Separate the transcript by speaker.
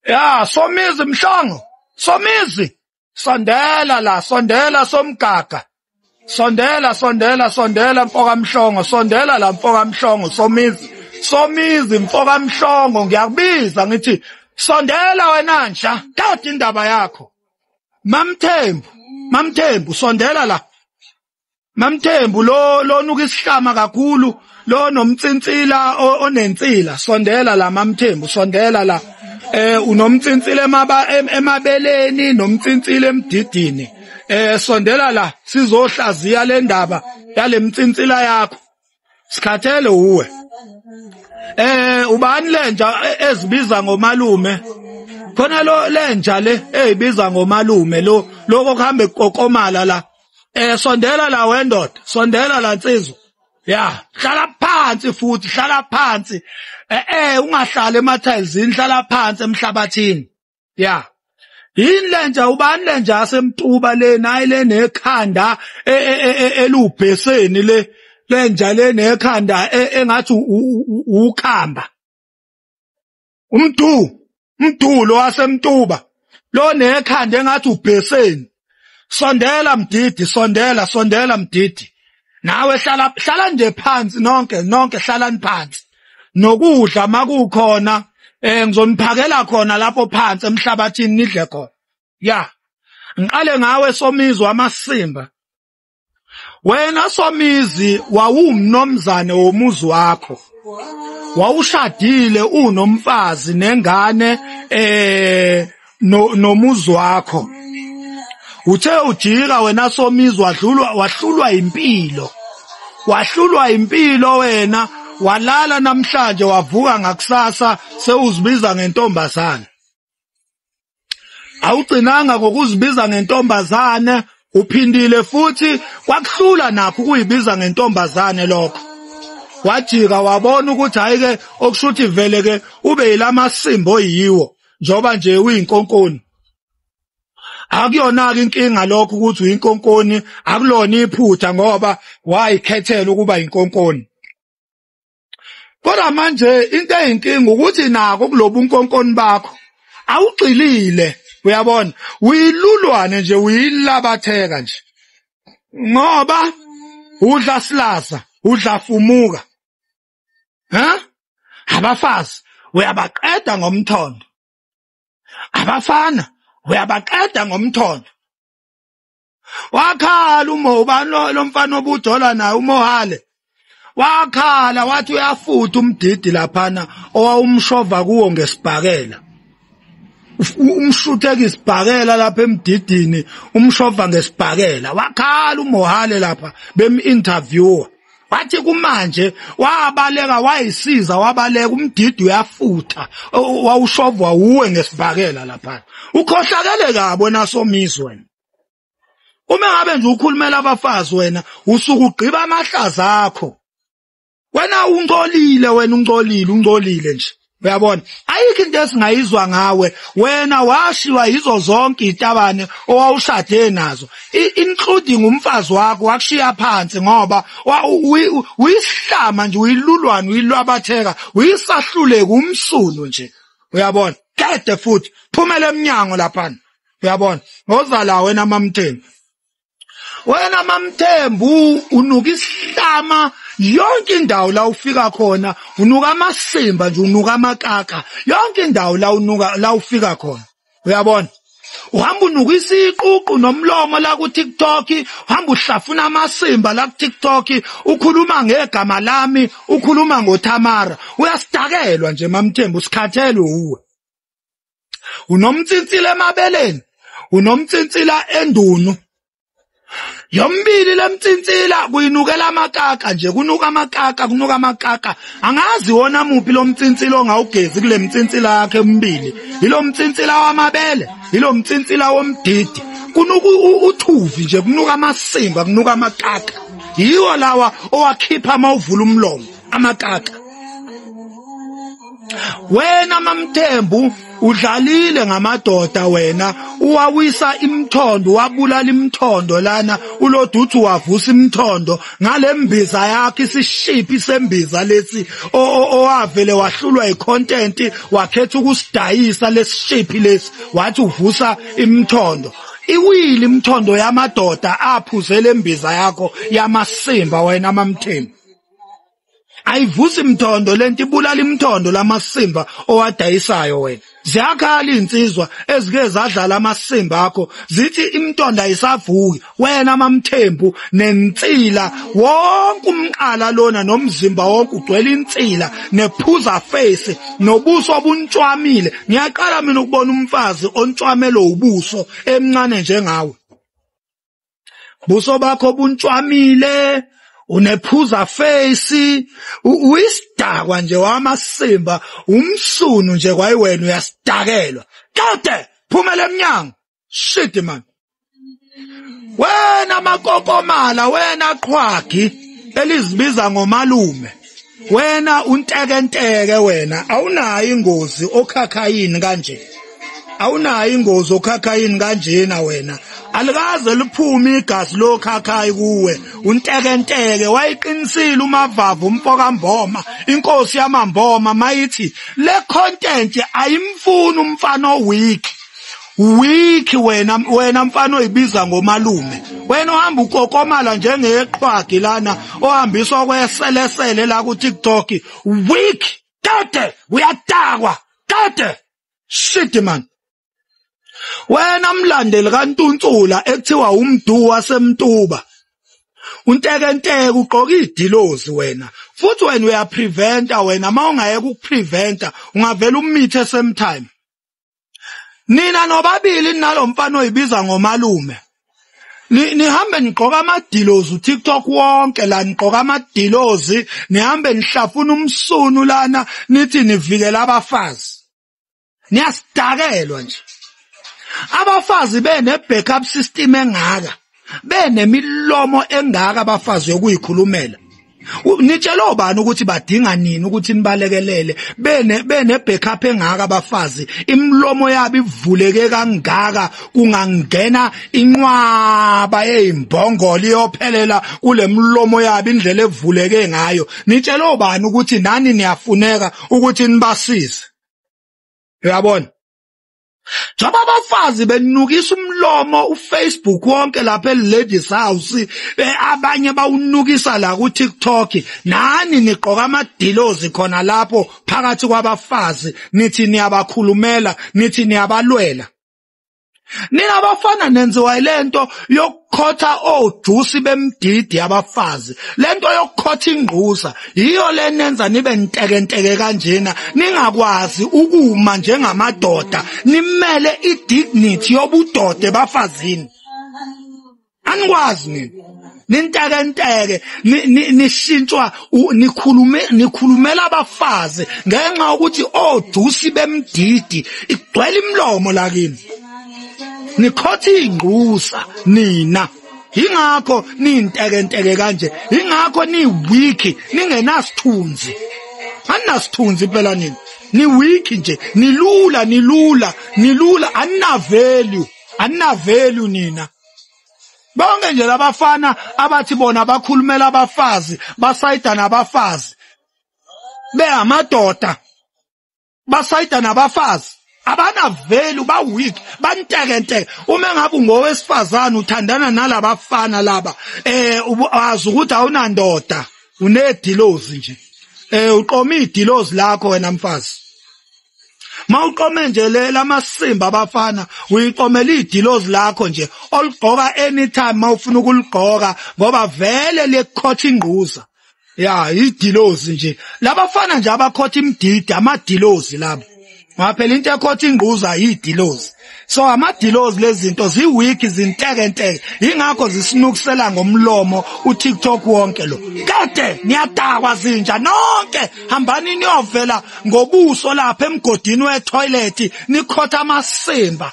Speaker 1: Ya, Somizi Mhlongo, Somizi, sondela la, sondela Somgaga. Sondela, sondela, sondela mfoka Mhlongo, sondela la mfoka Mhlongo, Somizi. Somizi mfoka Mhlongo, ngiyakubiza ngithi sondela wena nja, thatha indaba yakho. Mamthembu, Mamthembu sondela la. Mamthembu lo nuka isihlama kakhulu, lo nomtsintsila onensila, sondela la Mamthembu, sondela la. Unomtsintsila emabeleni, nomtsintsila emdidini. Sondela la sizohlaziya le ndaba yalemtsintsila yakho. Sikhathele uwe. Ubani lenja ezibiza ngomalume? Khona lo lenja le ezibiza ngomalume lo lokho kuhambe kokomala la. Sondela la wendoda, sondela la nsizwa. Ya, hlala phansi futhi, hlala phansi. Ungahlali emathayizini, hlala phansi emhlabathini. Ya. Yini lenja, ubani lenja asemtuba le nayi le nekhanda elubheseni le lenja le nekhanda engathi ukhamba. Umdu lo wasemtuba lo nekhanda engathi ubheseni. Sondela mdidi, sondela, sondela mdidi. Nawe hlala, hlala nje phansi nonke, nonke hlalani phansi. Nokudla makukhona ngizoniphakela khona lapho phansi emhlabathini nidle khona. Ya. Ngiqale ngawe Somizi wamasimba. Wena Somizi wawumnomzane womuzi wakho. Wawushadile unomfazi nengane nomuzi wakho. Uthe ujika wena Somizi wahlulwa impilo. Wahlulwa impilo wena, walala namhlanje wavuka ngakusasa sewuzibiza ngentombazane. Awugcinanga ngokuzibiza ngentombazane, uphindile futhi kwakuhlula nakho ukuyibiza ngentombazane lokho. Wajika wabona ukuthi hayi ke okushuthi vele ke ube yilamasimbo oyiwo njoba nje uyinkonkoni. Akuyona ke inkinga lokho ukuthi uyinkonkoni, akulona iphutha ngoba wayikhethela ukuba inkonkoni. Kodwa manje into eyinkinga ukuthi nako kulobu unkonkoni bakho awugxilile, uyabona, uyilulwane nje, uyilabatheka nje. Ngoba udla silaza, udla fumuka. Ha? Abafazi uyabaqeda ngomthondo. Abafana uyabaqeda ngomthondo. Wakhala uMo, lo mfana obujola naye uMohale. Wakhala wathi uyafutha umdidi laphana owawumshova kuwo ngesibhakela. Umshutheka isibhakela lapha emdidini, umshova ngesibhakela. Wakhala uMohale lapha bem-interviewer. Wathi kumanje wabaleka, wayisiza wabaleka, umdidi uyafutha wawushovwa uwe ngesibhakela lapha. Ukhohlakele kabi wena Somizi wena. Uma ngabe nje ukhulumela abafazi wena usuke ugqiba amahlaza akho. Wena ungcolile, wena ungcolile, ungcolile nje. Uyabona, ayikho into esingayizwa ngawe. Wena washiwa yizo zonke izitabane owawushade nazo, including umfazi wakho wakushiya phansi ngoba uyisihlama nje, uyilulwane, uyilwabatheka, uyisahluleka, umsunu nje. Uyabona, qede futhi phumela emnyango laphana. Uyabona, ngoza la wena Mamthembu. Wena Mamthembu unuka isihlama yonke indawo la ufika khona, unuka amasimba nje, unuka amakaka yonke indawo la unuka la ufika khona. Uyabona, uhamba unuka isiququ nomlomo la ku TikTok, uhamba uhlafuna amasimba la ku TikTok, ukhuluma ngegama lami, ukhuluma ngoThamara. Uyasidakelwa nje Mamthembu, usikhathele uwe. Unomtsintsila emabeleni, unomtsintsila endunu. Yombili lemtsintsila kuyinukela amakaka nje, kunuka amakaka, kunuka amakaka. Angazi wona muphi lo mtsintsila ongawugezi kule mtsintsila yakhe emibili. Yilo mtsintsila wamabele, yilo mtsintsila womdidi. Kunuka uthuvi nje, kunuka amasimba, kunuka amakaka. Yiwo lawa owakhipha mawuvula umlomo, amakaka. Wena Mamthembu udlalile ngamadoda wena, Uwawisa imthondo, wabulala imthondo lana, uloduthi wavusa imthondo ngale mbiza yakhe, isishiphi sembiza lesi owavele wahlulwa icontent, wakhetha ukusidayisa lesishiphi lesi, wathi uvusa imthondo. Iwili imthondo yamadoda aphuze lembiza yakho yamasimba wena MaMthembu. Ayivusi imthondo lento, ibulala imthondo lamasimba owadayisayo wena. Ziyakhala insizwa ezike zadlala amasimba akho, zithi imthondo ayisavuki wena MaMthembu, nensila wonke umqala lona nomzimba wonke ugcwele insila nephuza face nobuso obuntshwamile. Ngiyaqala mina ukubona umfazi ontshwamelo ubuso emncane njengawe. Buso bakho buntshwamile, unephuza face, uyisidakwa nje wamasimba, umsunu nje kwayiwena uyasidakelwa. Kade phumela emnyango, shit man. Wena makokomala, wena qhwagi elizibiza ngomalume, wena untekenteke wena, awunayo ingozi okhakhayini kanje, awunayo ingozi okhakhayini kanjena wena. Alikaze liphume igazi lokhakhayi kuwe, untekenteke. Wayiqinisile uMavavu umfoka Mboma, inkosi yamamboma, mayithi le content ayimfuni umfana oweak. Weak wena, wena mfana oyibiza ngomalume, wena ohamba ukokomala njengeqhwagi lana, ohambiswa kweselesele la ku TikTok. Weak kade uyadakwa kade, shit man. Wena mlandeli kaNtuntsula ekuthiwa umdu wasemtuba, untekenteke, ugqoka idilozi wena, futhi wena uyapreventa wena. Mawungayeka ukupreventa ungavela umithe same time. Nina nobabili nalomfana oyibiza ngomalume, nihambe nigqoka amadilozi uTikTok wonke la, nigqoka amadilozi, nihambe nihlafuna umsunu lana, nithi nivikela abafazi. Niyasidakelwa nje. Abafazi bene backup system engaka, benemilomo engaka abafazi yokuyikhulumela. Nitshela obani ukuthi badinga nini ukuthi nibalekelele? Bene backup engaka abafazi, imilomo yabo ivuleke kangaka, kungangena inqwaba yezimbongolo iyophelela kule milomo yabo indlela evuleke ngayo. Nitshela obani ukuthi nani niyafuneka ukuthi nibasize? Uyabona, njengoba abafazi benukisa umlomo uFacebook wonke lapha e-ladies house, abanye bawunukisa la ku-TikTok, nani nigqoka amadilozi khona lapho phakathi kwabafazi, nithi niyabakhulumela, nithi niyabalwela. Nina abafana nenziwa lento yokukhotha ojusi bemdidi abafazi, lento yokukhotha ingquza yiyo lenenza nibe ntekenteke kanjena, ningakwazi ukuma njengamadoda, nimele idignity yobudoda ebafazini. Anikwazi nina, nintekenteke, nishintshwa, nikhulume, nikhulumela abafazi ngenxa yokuthi ojusi bemdidi igcwele imilomo lakini, nikhotha ingquza nina. Ingakho nintekenteke kanje, ingakho ni weak, ningenasithunzi. Anasithunzi phela nina, ni weak nje, nilula, nilula, nilula, anina value, anina value nina. Bonke nje labafana abathi bona bakhulumela abafazi, basayida nabafazi, beyamadoda, basayida nabafazi, abana value, ba weak, bantekenteke. Uma ngabe ungowesifazana uthandana nalabafana laba, wazi ukuthi awunandoda, unedilozi nje, uqoma idilozi lakho wena mfazi. Mawuqome nje le lamasimba abafana, uyiqomela idilozi lakho nje oligqoka anytime mawufuna ukuligqoka, ngoba vele lekhotha ingquza ya idilozi nje. Labafana nje abakhotha imdidi, amadilozi laba, ngoba phela into ekhotha ingquza idilozi. So amadilozi lezinto ziweak, zintekenteke, ingakho zisinukisela ngomlomo uTikTok wonke lo. Kade niyadakwa zinja nonke, hambani niyovela ngobuso lapha emgodini wetoilet, nikhotha amasimba.